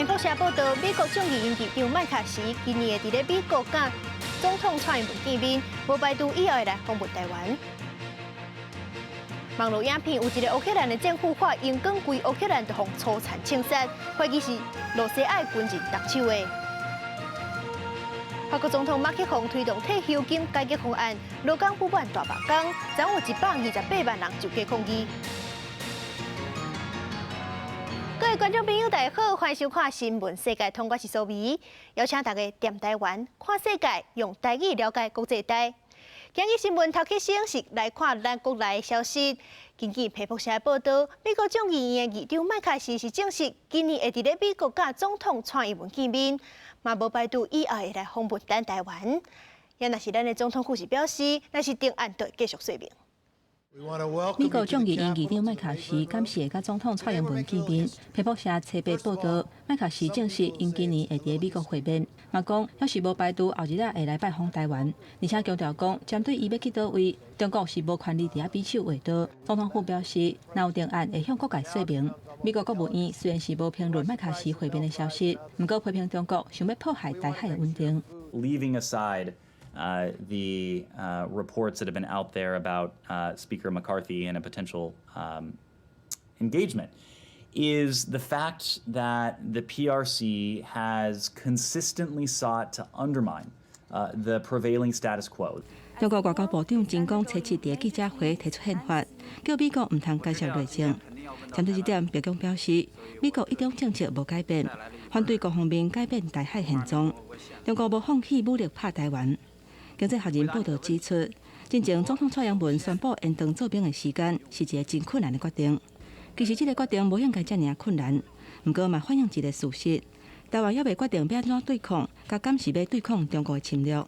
彭博社報道，美國眾議院議長麥卡錫今年會佇咧美國佮總統蔡英文見面，無排除以後會來訪問台灣。網路影片有一个烏克蘭的戰俘看熒光規烏克蘭就予粗殘槍殺，懷疑是露西亞軍人動手的。法國總統馬克宏推動退休金改革方案，勞工不滿大罷工，總有128萬人上街抗議。各位觀眾朋友，大家好，歡迎收看《新聞世界通》，我是蘇眉，邀請大家踮台灣看世界，用台語了解國際大。今日新聞頭起先是來看咱國內的消息。根據彭博社的報道，美國眾議院的議長麥卡錫是證實，今年會佇咧美國佮總統蔡英文見面，嘛無排除以後會來訪問咱台灣。也若是咱的總統府是表示，若是定案，就會繼續說明。美國眾議院議長麥卡錫敢是會佮總統蔡英文見面。彭博社初八報道，麥卡錫證實𪜶今年會佇美國會面，嘛講猶是無排除後日仔會來拜訪台灣，而且強調講，針對伊欲去佗位，中國是無權利佇遐比手畫刀。總統府表示，若有定案會向各界說明。美國國務院雖然是無評論麥卡錫會面的消息，毋過批評中國想欲破壞台海的穩定。 Leaving aside the reports that have been out there about Speaker McCarthy and a potential engagement is the fact that the PRC has consistently sought to undermine the prevailing status quo. 中國外交部長秦剛初七佇記者會提出憲法，叫美國毋通干涉內政。針對這點，白宮表示，美國一中政策無改變，反對各方面改變台海現狀。中國無放棄武力拍台灣。經濟學人報道指出，進前總統蔡英文宣布延長做兵的時間，是一个真困難的決定。其實這个決定無應該遮爾困難，毋過嘛反映一个事實：台灣猶未決定欲按怎對抗，佮敢是欲對抗中國的侵略，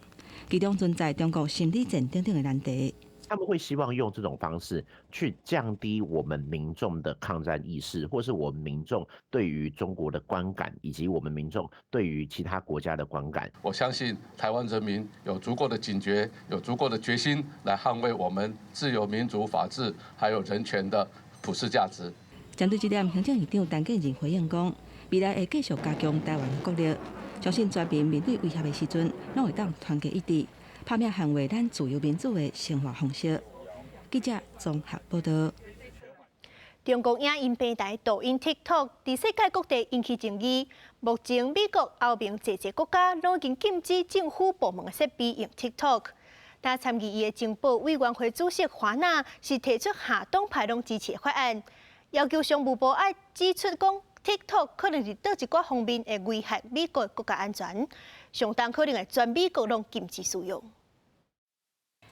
其中存在中國心理戰等等的難題。他們會希望用這種方式去降低我們民眾的抗戰意識，或是我們民眾對於中國的觀感，以及我們民眾對於其他國家的觀感。我相信台灣人民有足夠的警覺，有足夠的決心來捍衛我們自由、民主、法治還有人權的普世價值。針對這點，行政院長陳建仁回應講，未來會繼續加強台灣的國力，相信全民面對威脅的時陣，攏會當團結一致，拍拚捍衛咱自由民主的生活方式。記者綜合報道。中國影音平台抖音 TikTok 佇世界各地引起爭議。目前美國、歐盟濟濟國家攏已經禁止政府部門的設備用 TikTok。但參議院的情報委員會主席華納是提出下黨派攏支持的法案，要求商務部愛指出講 TikTok 可能佇佗一寡方面會危害美國國家安全，上當可能會全美國攏禁止使用。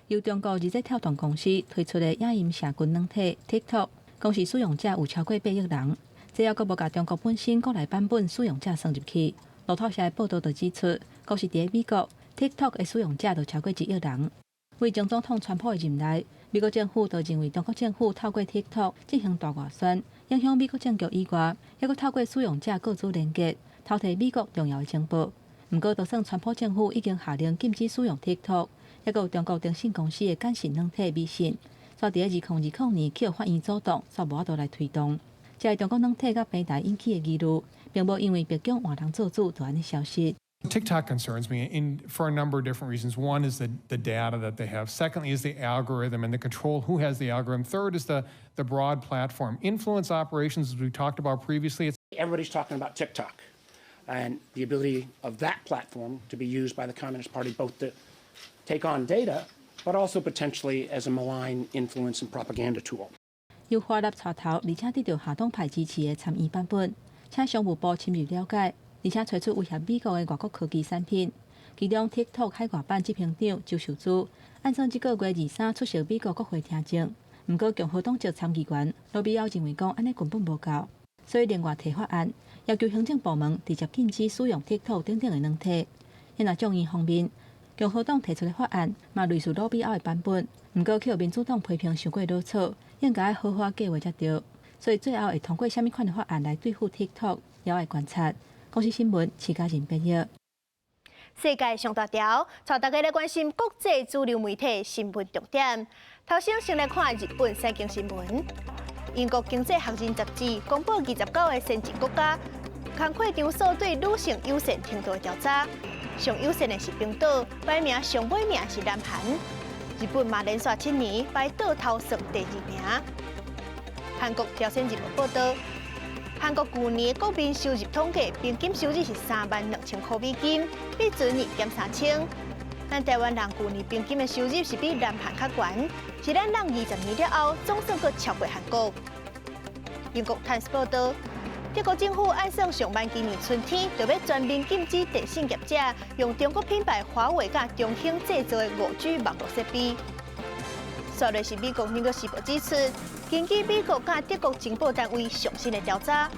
由中國字節跳動公司推出的影音社群軟體 TikTok，公示使用者有超過8億人。這猶閣無共中國本身國內版本使用者算入去。路透社的報道就指出，光是佇美國，TikTok 的使用者就超過1億人。為前總統川普的任內，美國政府就認為中國政府透過 TikTok 進行大外宣，影響美國政局以外，猶閣透過使用者個資連結，偷提美國重要的情報。毋過，就算川普政府已經下令禁止使用 TikTok，猶閣有中國電信公司的簡訊軟體微信，煞佇2020年去予法院阻擋，煞無法度來推動。這个中國軟體佮平台引起的疑慮，並無因為白宮換人做主就按呢消失。 TikTok concerns me for a number of different reasons. One is the data that they have. Secondly is the algorithm and the control who has the algorithm. Third is the broad platform. Influence operations, as we talked about previously. Everybody's talking about TikTok and the ability of that platform to be used by the Communist Party both to take on data, but also potentially as a malign influence and propaganda tool. 由華納帶頭，而且得到下黨派支持的參議版本，請商務部深入了解，而且揣出威脅美國的外國科技產品。其中 TikTok 海外版執行長周受資，按算這个月23出席美國國會聽證。毋過共和黨籍參議員羅比奧認為講，按呢根本無夠，所以另外提法案，要求行政部門直接禁止使用 TikTok 等等的軟體。若眾議方面，共和黨提出的法案嘛類似魯比奧的版本，毋過去予民主黨批評傷過潦草，應該好好計劃才對。所以最後會通過啥物款的法案來對付 TikTok，猶愛觀察。公視新聞，徐嘉仁編譯。世界上大條，帶大家來關心國際主流媒體新聞重點。頭先先來看日本產經新聞。英國經濟學人雜誌公布29个先進國家工課場所對女性友善程度的調查，上友善的是冰島，排名上尾名是南韓。日本嘛連續7年排倒頭算第二名。韓國朝鮮日報報導，韓國舊年國民收入統計平均收入是32,000箍美金，比前年減3000。咱台灣人舊年平均的收入是比南韓較懸，是咱人20年了後總算閣超過韓國。英國《泰晤士報》報導，德國政府按算上萬今年春天就欲全面禁止電信業者用中國品牌華為佮中興製造的5G 網路設備。煞落是美國《紐約時報》指出，根據美國佮德國情報單位上新的調查，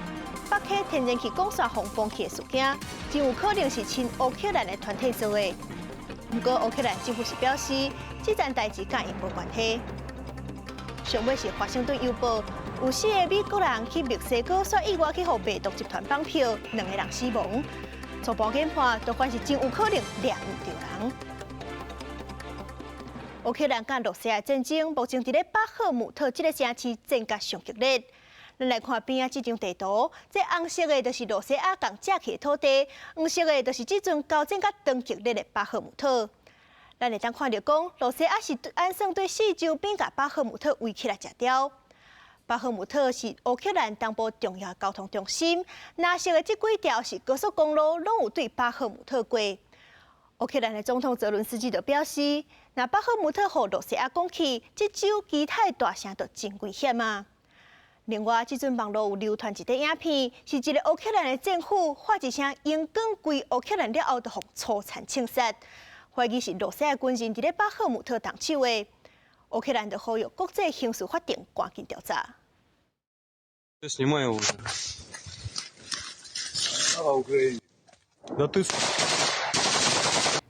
北溪天然氣管線予封起的事件，真有可能是親烏克蘭的團體做的。毋過烏克蘭政府是表示，這件代誌佮𪜶無關係。上尾是《華盛頓郵報》，有四个美國人去墨西哥，煞意外去予賣毒集團綁票，兩个人死亡。初步研判，都還是真有可能掠毋著人。烏克蘭佮羅西亞戰爭，目前佇咧巴赫姆特這个城市戰甲上激烈。咱來看邊仔這張地圖，這紅色的就是羅西亞共佔去的土地，黃色的就是這陣交戰甲當激烈的巴赫姆特。咱會當看著講，羅西亞是按算對四周邊共巴赫姆特圍起來食掉。巴赫姆特是烏克蘭東部重要交通中心，藍色的這幾條是高速公路，攏有對巴赫姆特過。烏克蘭的總統澤倫斯基就表示，若巴赫姆特予羅西亞攻去，這周其他大城就真危險啊！另外，這陣網路有流傳一塊影片，是一个烏克蘭的戰俘發一聲熒光歸烏克蘭了後，就予粗殘槍殺，懷疑是羅西亞軍人佇咧巴赫姆特動手的。烏克蘭就呼籲國際刑事法庭趕緊調查。 Снимай его уже. Слава Україні. Да ты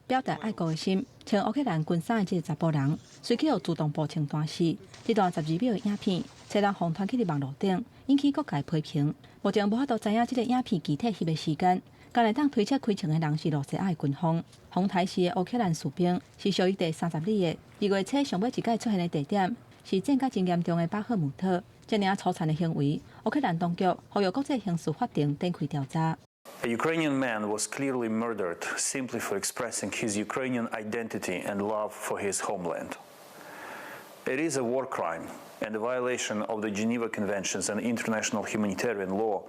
表達愛國的心，穿烏克蘭軍衫的這个查埔人，隨去予自動步槍彈死。這段12秒的影片，初人予傳去佇網路頂，引起各界批評。目前無法度知影這个影片具體翕的時間。敢會當推測開槍的人是羅西亞的軍方。予刣死的烏克蘭士兵是屬於第30旅的。2月初上尾一擺出現的地點是戰甲真嚴重的巴赫姆特。這爾粗殘的行為，烏克蘭當局呼籲國際刑事法庭展開調查。 A Ukrainian man was clearly murdered simply for expressing his Ukrainian identity and love for his homeland. It is a war crime and a violation of the Geneva Conventions and international humanitarian law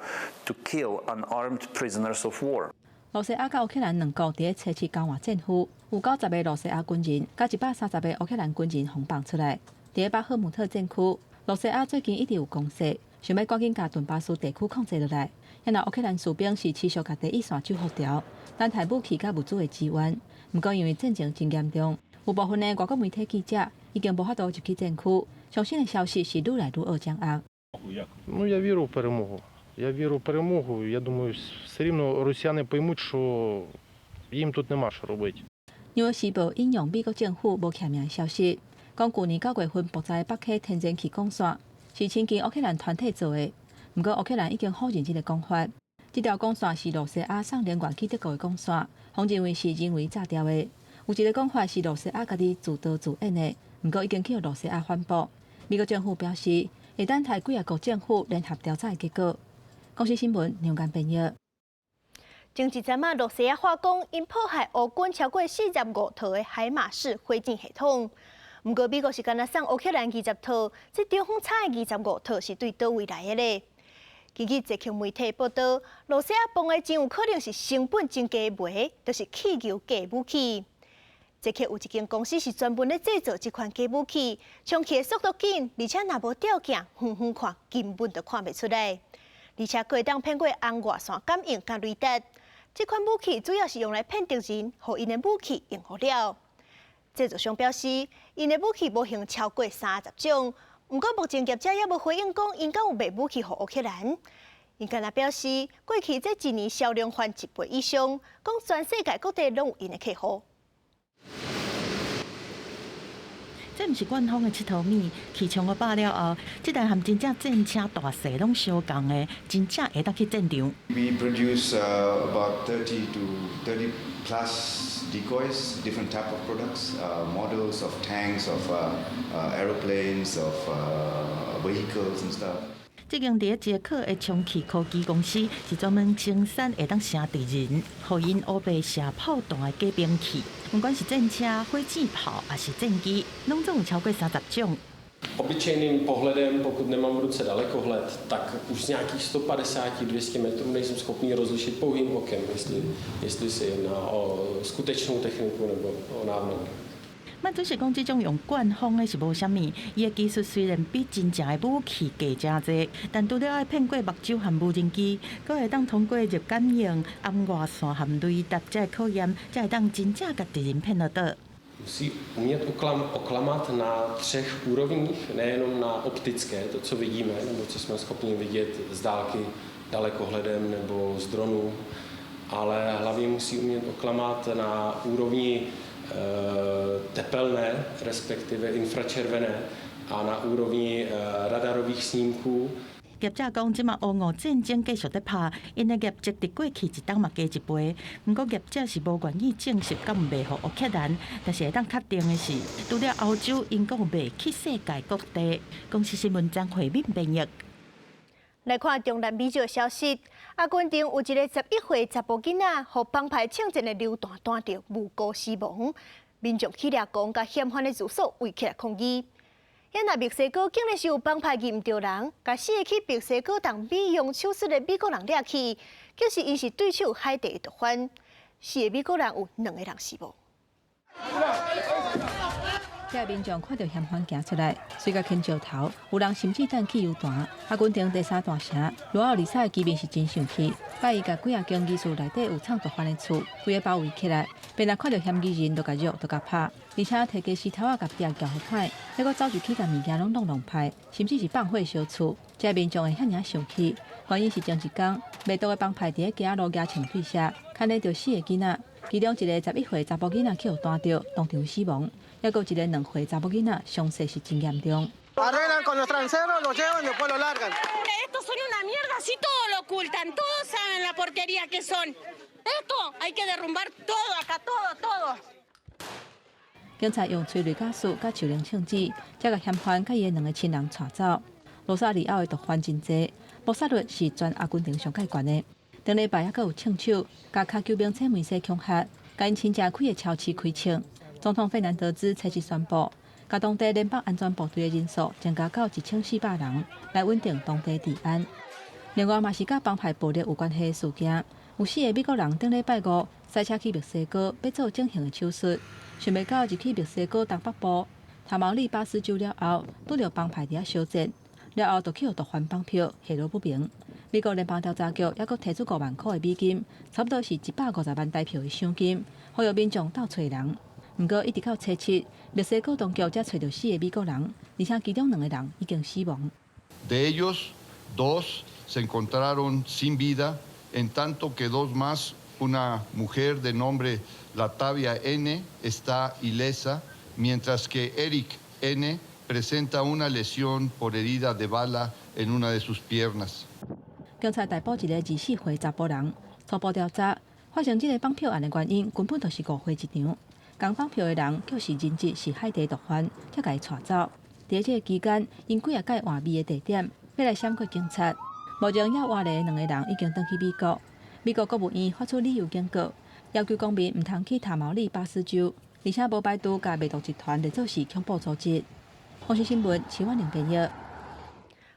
to kill unarmed prisoners of war. 羅西亞佮烏克蘭兩國佇咧初七交換戰俘，有90個羅西亞軍人佮130個烏克蘭軍人予放出來。佇咧巴赫姆特戰區，羅西亞最近一直有攻勢，想欲趕緊共頓巴斯地區控制落來。因為烏克蘭士兵是持續共第一線制服牢，等待武器佮物資的支援。毋過因為戰情真嚴重，有部分的外國媒體記者已經無法度入去戰區。上新的消息是愈來愈惡掌握。 Ну, я вірю в перемогу. Я вірю в перемогу. Я думаю, все рівно росіяни поймуть, що їм тут нема що робити. 紐約時報引用美國政府無簽名的消息，講舊年9月份爆炸的北溪天然氣管線是親近烏克蘭團體做的。毋過烏克蘭已經否認這个講法。這條管線是羅西亞送能源去德國的管線，予認為是人為炸掉的。有一个講法是羅西亞家己自導自演的，毋過已經去予羅西亞反駁。美國政府表示，會等待幾个國政府聯合調查的結果。公視新聞梁間編譯。前一陣仔，羅西亞話講，𪜶破壞烏軍超過45套的海馬士火箭系統。毋過美國是干焦送烏克蘭20套，這中間差的25套是對佗位來的咧？根據捷克媒體報導，羅西亞放的真有可能是成本真低的煤，就是氣球假武器。捷克有一間公司是專門咧製造這款假武器，衝去的速度緊，而且若無照鏡，遠遠看根本就看袂出來。而且閣會當騙過紅外線感應佮雷達。這款武器主要是用來騙敵人，予𪜶的武器應付了。製造商表示，𪜶的武器模型超過30種。毋過目前業者猶無回應講，𪜶敢有賣武器予烏克蘭。𪜶干焦表示，過去這一年銷量翻一倍以上，講全世界各地攏有𪜶的客戶。這毋是官方的𨑨迌物，氣槍予爆了後，這台和真正戰車大細攏相仝的，真正會當去戰場。 We produce about 30 to 30 plus decoys, different type of products, models of tanks, of aeroplanes, of vehicles and stuff. 這間佇捷克的充氣科技公司是專門生產會當射敵人、予𪜶烏白射炮彈的假兵器。不管是戰車、火箭炮，抑是戰機，攏總有超過30種。 Obyčejným pohledem, pokud nemám v ruce dalekohled, tak už z nějakých 150-200 metrů nejsem schopný rozlišit pouhým okem, jestli se jedná o skutečnou techniku nebo o návnadu. 曼主是講，這種用灌風的是無啥物，伊的技術雖然比真正的武器低誠濟，但除了愛騙過目睭和無人機，閣會當通過熱感應、紅外線和雷達這个考驗，才會當真正共敵人騙落倒。 Musí umět oklamat na třech úrovních, nejenom na optické, to, co vidíme, nebo co jsme schopni vidět z dálky dalekohledem nebo z dronů, ale hlavně musí umět oklamat na úrovni tepelné, respektive infračervené a na úrovni radarových snímků. 業者講，這馬烏俄戰爭繼續咧拍，𪜶的業績佇過去一冬嘛加一倍。毋過業者是無願意證實敢有賣予烏克蘭，但是會當確定的是，除了歐洲，𪜶閣有賣去世界各地。公視新聞張惠敏編譯。來看中南美洲的消息，阿根廷有一个11歲查埔囡仔，予幫派槍戰的流彈彈著無辜死亡，民眾起掠講，共嫌犯的住所圍起來抗議。遐若墨西哥竟然是有幫派認毋著人，共四个去墨西哥動美容手術的美國人掠去，就是𪜶是對手海地的毒販，四个美國人有兩个人死亡。這民眾看著嫌犯行出來，隨共牽石頭，有人甚至擲汽油彈。阿根廷第三大城羅奧里薩的居民是真生氣，拜一共幾仔間議事內底有藏毒販的厝，規个包圍起來，邊若看著嫌疑人就共虐，就共拍，而且提家石頭仔共壁撬予歹，猶閣走入去共物件攏弄弄歹，甚至是放火燒厝。這民眾會遐爾生氣，原因是前一工賣毒的幫派佇咧街仔路舉槍對射，牽連著四个囡仔，其中一个11歲查埔囡仔去予彈著，當場死亡。猶閣有一个2歲查某囡仔，傷勢是真嚴重。 Estos son una mierda, si todo lo ocultan, todos saben la porquería que son. Esto hay que derrumbar todo acá, todo, todo. 警察用催淚瓦斯佮樹靈槍子，才共嫌犯佮伊的兩个親人帶走。羅薩里奧的毒販真濟，謀殺率是全阿根廷上蓋懸的。頂禮拜猶閣有槍手，共跤球明星梅西恐嚇，共𪜶親戚開的超市開槍。總統費南德茲初七宣布，共當地聯邦安全部隊的人數增加到1400人，來穩定當地治安。另外，嘛是佮幫派暴力有關係的事件，有四个美國人頂禮拜五駛車去墨西哥，欲做整形的手術，想袂到入去墨西哥東北部塔毛利巴斯州了後，拄著幫派佇遐相戰，了後就去予毒販綁票，下落不明。美國聯邦調查局猶閣提出5萬箍的美金，差不多是150萬台票的賞金，呼籲民眾鬥揣人。毋過，一直到初七，墨西哥當局才揣著四个美國人，而且其中兩个人已經死亡。 De ellos, dos se encontraron sin vida, en tanto que dos más, una mujer de nombre Latavia N. está ilesa, mientras que Eric N. presenta una lesión por herida de bala en una de sus piernas. 警察逮捕一个24歲查埔人，初步調查發生這个綁票案的原因，根本就是誤會一場。共綁票的人就是認識是海地毒販，才共伊帶走。佇這个期間，𪜶幾仔擺換避的地點，欲來閃過警察。目前猶活的兩个人已經轉去美國。美國國務院發出旅遊警告，要求公民毋通去塔毛利巴斯州，而且無排除共賣毒集團列做是恐怖組織。公視新聞，徐婉玲編譯。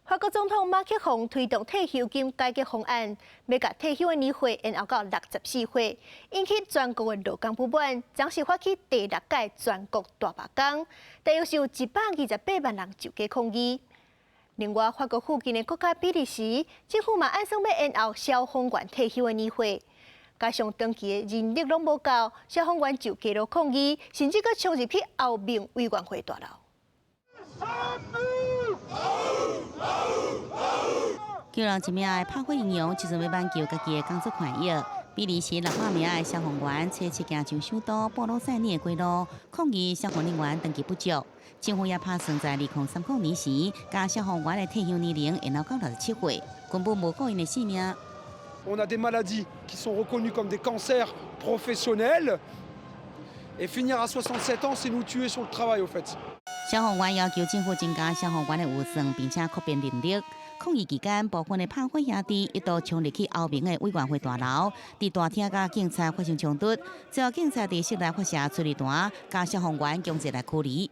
法國總統馬克宏推動退休金改革方案，欲共退休的年歲延後到64歲，引起全國的勞工不滿。昨是發起第六屆全國大罷工，大約是有128萬人上街抗議。另外，法國附近的國家比利時政府嘛按算欲延後消防員退休的年歲，加上長期的人力攏無夠，消防員就街路抗議，甚至閣衝入去歐盟委員會大樓。救人一命的拍火英雄，這陣欲挽救家己的工作權益。比利時6萬名的消防員，初七行上首都布魯塞爾的街路，抗議消防人員長期不足。政府也拍算在2030年時，共消防員的退休年齡延後到67歲，根本無顧𪜶的性命。 On a des maladies qui sont reconnues comme des cancers professionnels. Et finir à 67 ans, c'est nous tuer sur le travail, au fait. 消防員要求政府增加消防員的預算，並且擴編人力。抗議期間，部分的拍火兄弟一度衝入去歐盟的委員會大樓，佇大廳佮警察發生衝突，最後警察佇室內發射催淚彈，共消防員強制來驅離。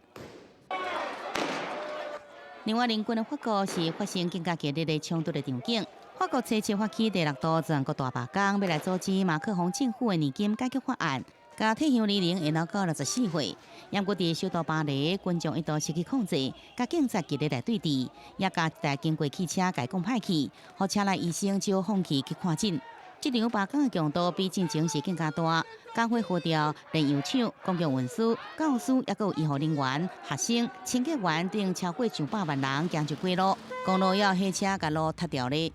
另外，鄰近的法國是發生更加激烈的衝突的場景。法國初七發起第六度全國大罷工，欲來阻止馬克宏政府的年金改革法案，共退休年齡延後到64歲。毋過佇首都巴黎，群眾一度失去控制，佮警察激烈來對峙，也共一台經過汽車共講歹去，予車內醫生只好放棄去看診。這場罷工的強度比進前是更加大，工會號召煉油廠、公共運輸、教師，抑閣有醫護人員、學生、清潔員等超過上百萬人行上街路，公路也有火車共路塌掉咧。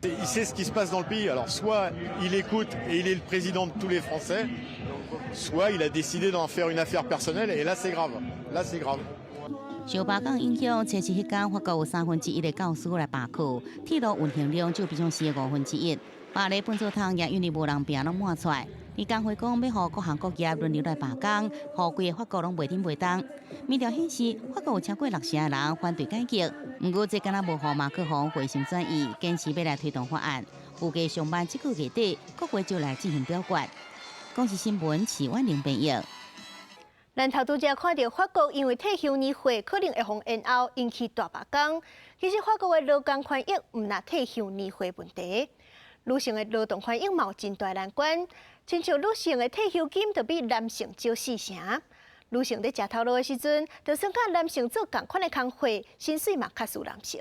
Il sait ce qui se passe dans le pays. Alors soit il écoute et il est le président de tous les Français, soit il a décidé d'en faire une affaire personnelle et là c'est grave. Là c'est grave. 受罷工影響，初七彼工法國有三分之一的教師來罷課，鐵路運行量就比平常時的五分之一。巴黎糞掃桶也因為無人拚，攏滿出來。伊工會講欲予各行各業輪流來罷工，予規个法國攏袂振袂動。民調顯示，法國有超過六成的人反對改革，毋過這敢若無予馬克宏回心轉意，堅持欲來推動法案。預計上晚這個月底，國會就來進行表決。公視新聞徐婉玲編譯。咱頭拄才看著法國因為退休年歲可能會予延後，引起大罷工。其實法國的勞工權益毋但退休年歲問題，女性的勞動權益嘛有真大難關。親像女性的退休金就比男性少四成。女性佇食頭路的時陣，就算佮男性做仝款的工課，薪水嘛較輸男性。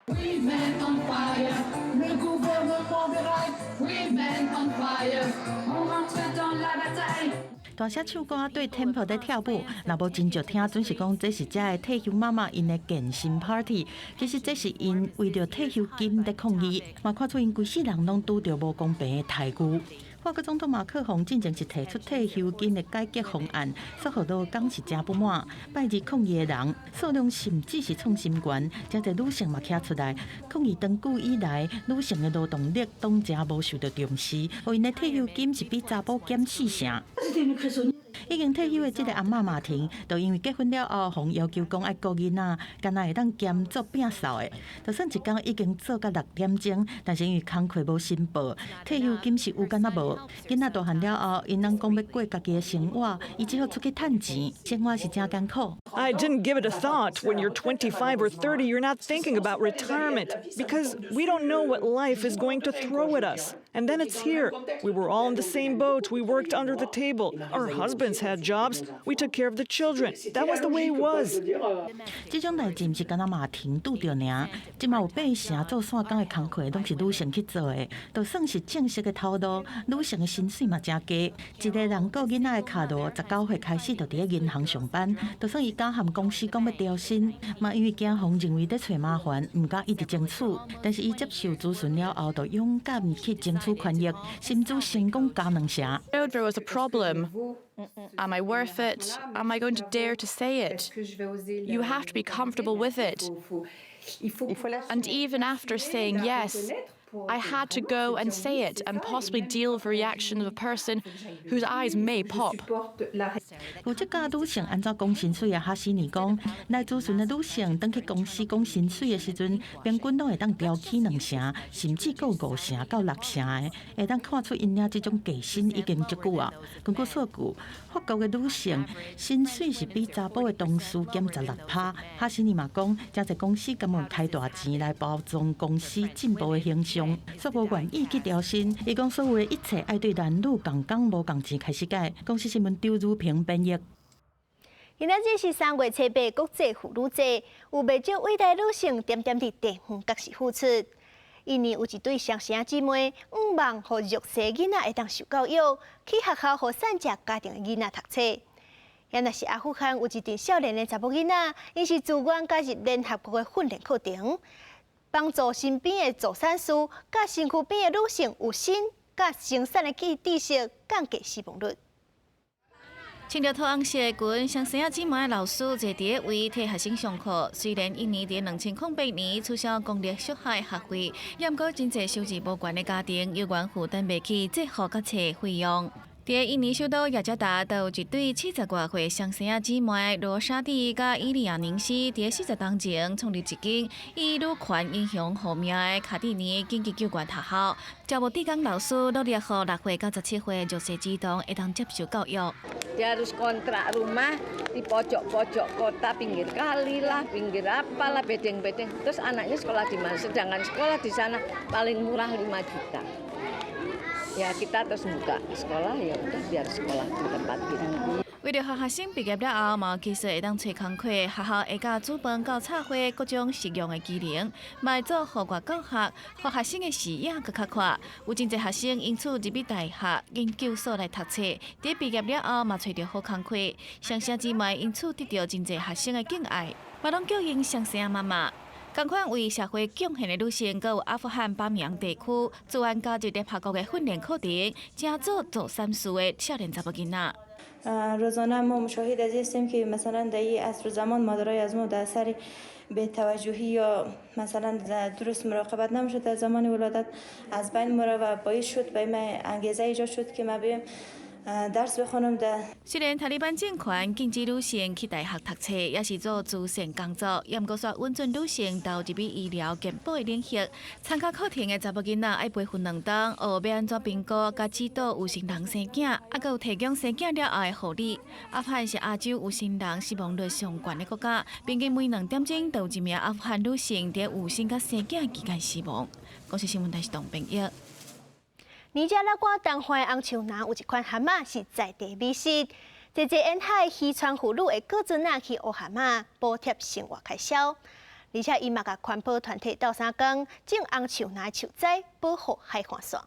We men on fire, le gouvernement déraille. We men on fire, on rentre dans la bataille. 大聲唱歌對 tempo 咧跳舞，若無真少聽，準是講這是遮的退休媽媽𪜶的健身 party。其實這是𪜶為著退休金咧抗議，嘛看出𪜶規世人攏拄著無公平的待遇。法國總統馬克宏進前是提出退休金的改革方案，煞予勞工是誠不滿。拜二抗議的人數量甚至是創新高，誠濟女性嘛徛出來抗議。長久以來，女性的勞動力攏誠無受著重視，予𪜶的退休金是比查埔減四成。已經退休的這个阿嬤馬婷，就因為結婚了後，予人要求講愛顧囡仔，敢若會當兼做摒掃的，就算一工已經做到6點鐘，但是因為工課無申報，退休金是有敢若無。囡仔大漢了後，𪜶翁講欲過家己的生活，伊只好出去趁錢，生活是誠艱苦。 I didn't give it a thought. When you're 25 or 30, you're not thinking about retirement because we don't know what life is going to throw at us. And then it's here. We were all in the same boat. We worked under the table. Our husbands had jobs. We took care of the children. That was the way it was. 這種代誌毋是干焦馬婷拄著爾，這馬有八成做散工的工課攏是女性去做的，就算是正式的頭路，女性的薪水嘛誠低。一个人顧囡仔的卡羅，19歲開始就佇咧銀行上班，就算伊敢和公司講欲調薪，嘛因為驚予人認為咧揣麻煩，毋敢一直爭取。但是伊接受諮詢了後，就勇敢去爭取權益，薪資成功加兩成。 There was a problem. Am I worth it? Am I going to dare to say it? You have to be comfortable with it. And even after saying yes, I had to go and say it and possibly deal with the reaction of a person whose eyes may pop. 負責教女性按怎講薪水的哈西尼講，來諮詢的女性，當去公司講薪水的時陣，平均攏會當調起兩成，甚至閣有五成到六成的，會當看出𪜶領這種低薪已經足久啊。根據數據，法國的女性薪水是比查埔的同事減16趴。哈西尼嘛講，誠濟公司甘願開大錢來包裝公司進步的形象，煞無願意去調薪。伊講所有的一切愛對男女仝工無仝錢開始改。公視新聞張如平編譯。今仔日是3月7日，國際婦女節，有袂少偉大女性點點佇地方各是付出。印尼有一對雙生姊妹，向望予弱勢囡仔會當受教育，去學校予散食家庭的囡仔讀冊。也若是阿富汗有一陣少年的查某囡仔，𪜶是自願加入聯合國的訓練課程，幫助身邊的助產師、佮身軀邊的女性有新佮生產的知識，降低死亡率。穿著土紅色的裙，雙生姊妹的老師坐佇咧位替學生上課。雖然印尼佇2008年取消公立小學學費，毋過真濟收入無懸的家庭猶原負擔袂起制服佮冊費用。佇印尼首都雅加達，就有一對70外歲雙生仔姊妹羅莎蒂佮伊利亞寧斯，佇40冬前創立一間以女權英雄號名的卡蒂尼緊急救援學校，招募志工老師，努力予6歲到17歲弱勢兒童會當接受教育。 Dia harus kontrak rumah di pojok-pojok kota, pinggir kali lah, pinggir apa lah, bedeng-bedeng. Terus anaknya sekolah di mana? Sedangkan sekolah di sana paling murah 5 juta. Ya kita terus buka sekolah, ya udah biar sekolah di tempat kita. 為著予學生畢業了後，嘛有技術會當揣工課，學校會教煮飯、教插花各種實用的技能，嘛會做戶外教學，予學生的視野閣較闊。有真濟學生因此入去大學、研究所來讀冊，佇畢業了後嘛揣著好工課。雙生姊妹因此得著真濟學生的敬愛，嘛攏叫𪜶雙生媽媽。仝款為社會貢獻的女性，閣有阿富汗巴米揚地區自願加入聯合國的訓練課程，成做做善事的少年查某囡仔。 روزانه ما مشاهد از هستیم که مثلا در این عصر زمان مادرای از ما در اثر بی‌توجهی یا مثلا درست مراقبت نمیشد در زمان ولادت از بین مره و باعث شد به من انگیزه ایجاد شد که ما بیم درس بخونم در 雖然塔利班政權禁止女性去大學讀冊，抑是做慈善工作，也毋過煞允准女性投入去醫療健保的領域。參加課程的查某囡仔愛培訓2冬，學欲按怎評估佮指導有心人生囝，猶閣有提供生囝了後的護理。阿富汗是亞洲有心人死亡率上懸的國家，平均每2點鐘就有一名阿富汗女性佇有生佮生囝期間死亡。公視新聞台是董編譯。尼加拉瓜東岸紅樹林有一款蛤蟆是在地美食，濟濟沿海漁村婦女會僱船仔去挖蛤蟆，補貼生活開銷。而且𪜶嘛佮環保團體鬥相共，種紅樹林的樹栽，保護海岸線。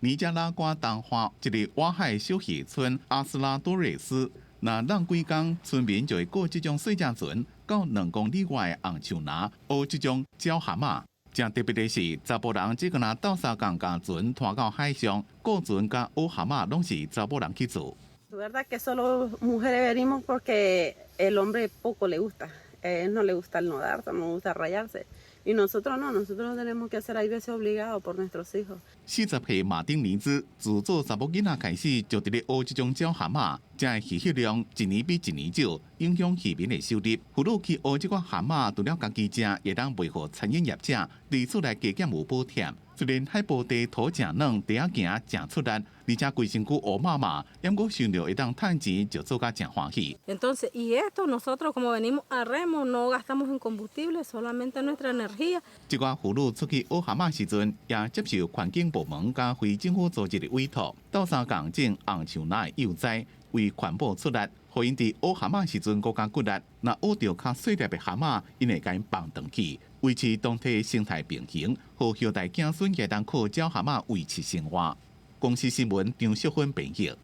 尼加拉瓜東岸一个外海小漁村阿斯拉多瑞斯，若湳幾工，村民就會僱這種細隻船到2公里外的紅樹林挖這種鳥蛤蟆。誠特別的是，查埔人只敢若鬥相共共船拖到海上，僱船佮挖蛤蟆攏是查某人去做。 Verdad que solo mujeres venimos porque el hombre poco le gusta, él no le gusta el nadar, no le gusta rayarse. Y nosotros no, nosotros tenemos que hacer hay veces obligado por nuestros hijos. 40歲馬丁尼茲自做查某囡仔開始就佇咧挖這種鳥蛤蟆，遮的漁獲量一年比一年少，影響漁民的收入。婦女去挖這款蛤蟆，除了家己食，會當賣予餐飲業者，以此來加減有補貼。雖然海埔地土誠軟，地仔行誠出力，而且規身軀烏麻麻，毋過想著會當趁錢就做甲誠歡喜。 Entonces, y esto nosotros como venimos a remo, no gastamos en combustible, solamente nuestra energía. 這寡婦女出去挖蛤蟆時陣，也接受環境部門佮非政府組織的委託，鬥相共種紅樹林的幼栽，為環保出力，予𪜶佇挖蛤蟆時陣閣較骨力。若挖著較細粒的蛤蟆，𪜶會共𪜶放轉去，維持當地生態平衡，予後代子孫會當靠鳥蛤蟆維持生活。公視新聞張淑芬編譯。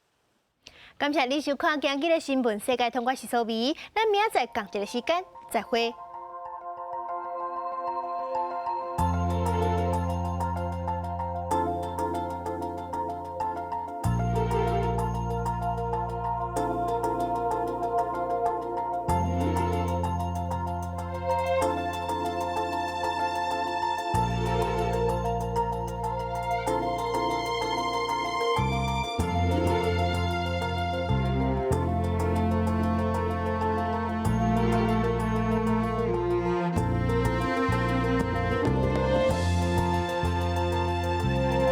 感謝你收看今日的新聞世界通，我是蘇美，咱明仔載仝一个時間再會。